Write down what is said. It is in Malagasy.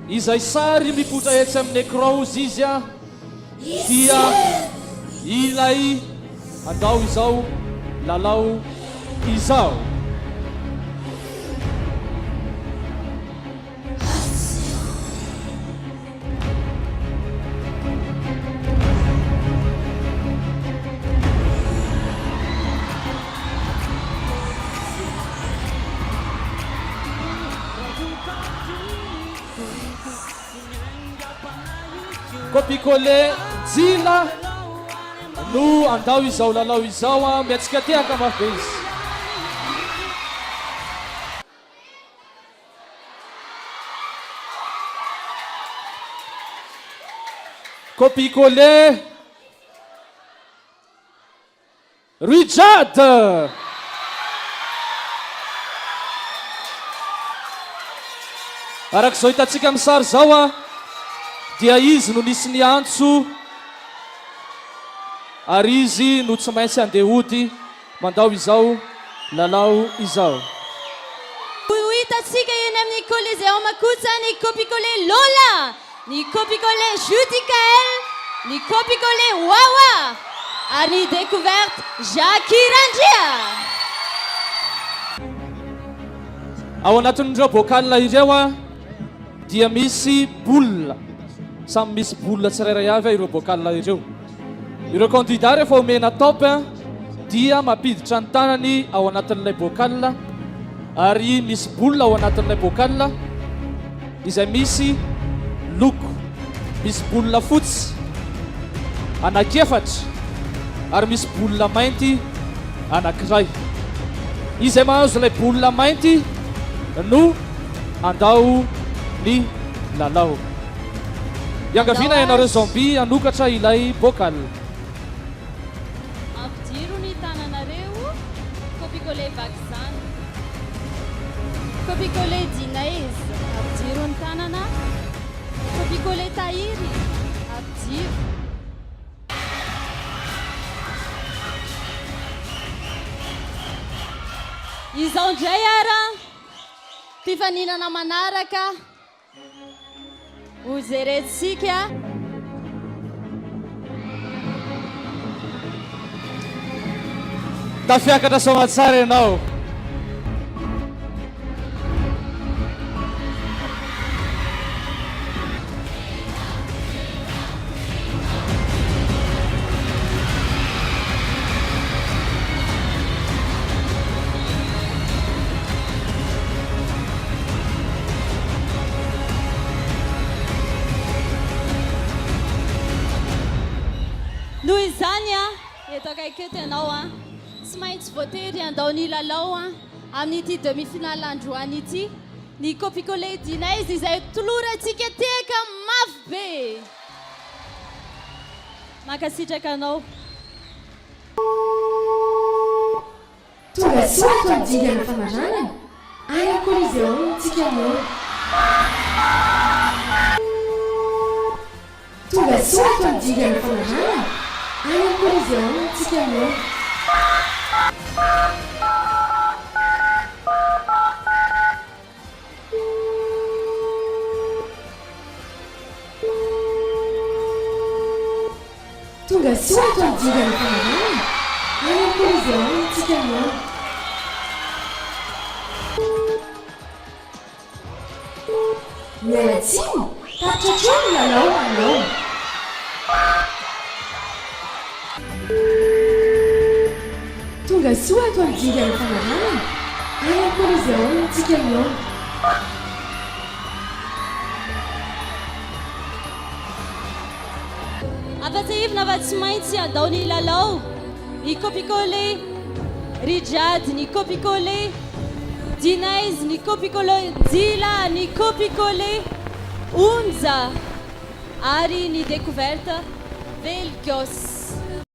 Izay sary mipoitra etsy amin'ny écran hozy izy dia ilay andao izao lalao izao. Copie coller Njila no andao izao lalao izao a, miatsika tehaka mafy be izy. Copie coller Rijad! Araka izao hitantsika amin'ny sary izao dia izy no nisy niantso ary izy no tsy maintsy handeha hody mandao izao lalao izao. Ho hitantsika eny amin'ny Coliseum kosa ny Copie-coller Lola, ny Copie-coller Judicaël, ny Copie-coller Wawa ary ny Découverte Jackie Randria. Ao anatin'ireo bocal ireo dia misy boule, samy misy boule tsirairay avy ireo bocal ireo. Ireo candidats rehefa omena top dia mampiditra ny tanany ao anatin'ilay bocal ary misy boule ao anatin'ilay bocal izay misy loko. Misy boule fotsy anankiefatra ary misy boule mainty anankiray. Izay mahazo ilay boule mainty no handao ny lalao. Iangaviana ianareo zombie hanokatra ilay bocal. Ampidiro ny tananareo, copie-coller vaxzana. Copie-coller Dinaise, ampidiro ny tanana. Copie-coller Tahiry, ampidiro. Izao indray ara, mpifaninana manaraka. Ho jerentsika. Tafiakatra soamatsara ianao. Noho izany an, eto akaiky eto ianao an, tsy maintsy voatery handao ny lalao an, amin'ity demi-finale androany ity, ny Copie-coller Dinaiz izay tolorantsika tehaka mafy be! Mankasitraka anao. Tonga soa ato amin'ny dingana famaranana, any amin'ny Coliseum tsika mihaona. Tonga soa ato amin'ny dingana famaranana, any amin'ny Coliseum tsika mihaona. Tonga soa ato amin'ny dingana famaranana, any amin'ny Coliseum tsika mihaona. Miala tsiny, tapitra hatreo ny lalao anao. Tonga soa ato amin'ny dingana famaranana, any amin'ny Coliseum tsika mihaona. Ampatsiahivina fa tsy maintsy handao ny lalao ny Copie-coller Rijad, ny Copie-coller Dinaiz, ny Copie-coller Njila, ny Copie-coller Onja ary ny Découverte Velgos.